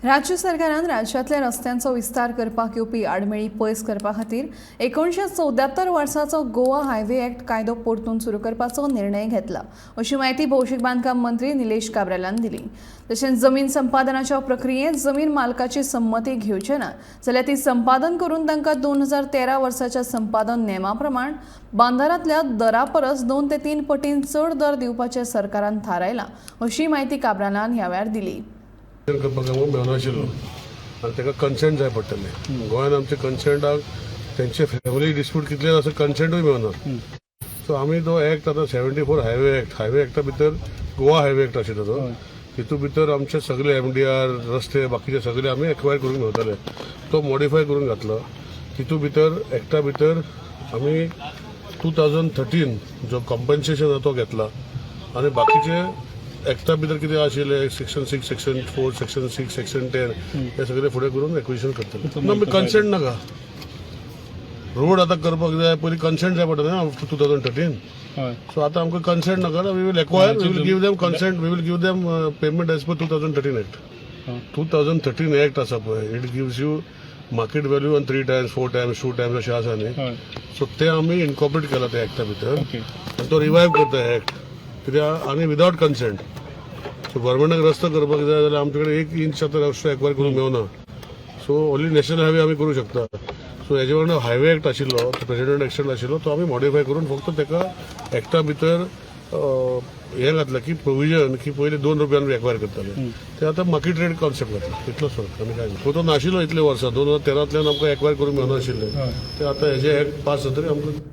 राज्य सरकारान राज्यांतल्या रस्त्यांचो विस्तार करपाक येवपी आडमेळी पयस करपा खातीर 1974 वर्साचो गोवा हायवे ऍक्ट कायदो परतून सुरू करपाचो निर्णय घेतला, अशी म्हायती भौशीक बांदकाम मंत्री निलेश काब्रालान दिली. तशेंच जमीन संपादनाच्या प्रक्रियेंत जमीन मालकाची संमती घेवचे ना जाल्यार ती संपादन करून तांकां 2013 वर्साच्या संपादन नेमा प्रमाण बांदारांतल्या दरा परस 2 ते 3 पटीन चड दर दिवपाचें सरकारान थारायलां, अशी म्हायती काब्रालान ह्या वेळार दिली. करपाक आमकां मेळनाशिल्लो आनी ताका कन्सेंट जाय पडटलें. गोंयांत आमचे कन्सेंटाक तेंचे फॅमिली डिस्प्यूट कितले आसा, कन्सेंटूय मेळना. सो आमी तो एक्ट आतां 74 हायवे एक्ट, हायवे एक्टा भितर गोवा हायवे एक्ट आशिल्लो तो, तितून भितर आमचे सगळे एमडीआर रस्ते, बाकीचे सगळे आमी एक्वायर करून घेवताले, तो मॉडिफाय करून घातलो. तितून भितर एक्टा भितर आमी 2013 जो कॉम्पन्सेशन आसा तो घेतला आनी बाकीचे एक्टा भितर कितें आशिल्लें, section 6, section 4, section 6, section 10, हे सगळे फुडें करून एक्विजिशन करतले. ना, कन्सेंट नाका. रोड आतां करपाक जाय, पयलीं कन्सेंट जाय पडटा ना 2013. सो आतां आमकां कन्सेंट नाका. We will acquire, we will give them consent, we will give them payment as per 2013 Act. 2013 Act आसा पळय, it gives you market value on three times, four times, two times अशें आसा न्ही. So ते आमी incorporate केला त्या एक्टा भितर आनी तो रिवायव करता एक्ट, कित्याक आनी विदावट कन्सेंट. सो गव्हर्मेंटाक रस्तो करपाक जाय जाल्यार आमचे कडेन एक इंच आतां रस्तो एक्वायर करूंक मेवना. सो ओनली नॅशनल हायवे आमी करूं शकता. सो हेजे वांगडा हायवे एक्ट आशिल्लो, तो प्रेसिडेंट एक्शन आशिल्लो, तो आमी मॉडिफाय करून फक्त ताका एक्टा भितर हें घातलां की प्रोविजन की पयलीं 2 रुपयान एक्वायर करताले, ते आतां मार्केट रेट कॉन्सेप्ट घातला. इतलोच फरक, आनी काय ना. तो नाशिल्लो इतले वर्सां, 2013तल्यान आमकां एक्वायर करूंक मेळनाशिल्लें. ते आतां हेजे एक्ट पास जातकीर आमकां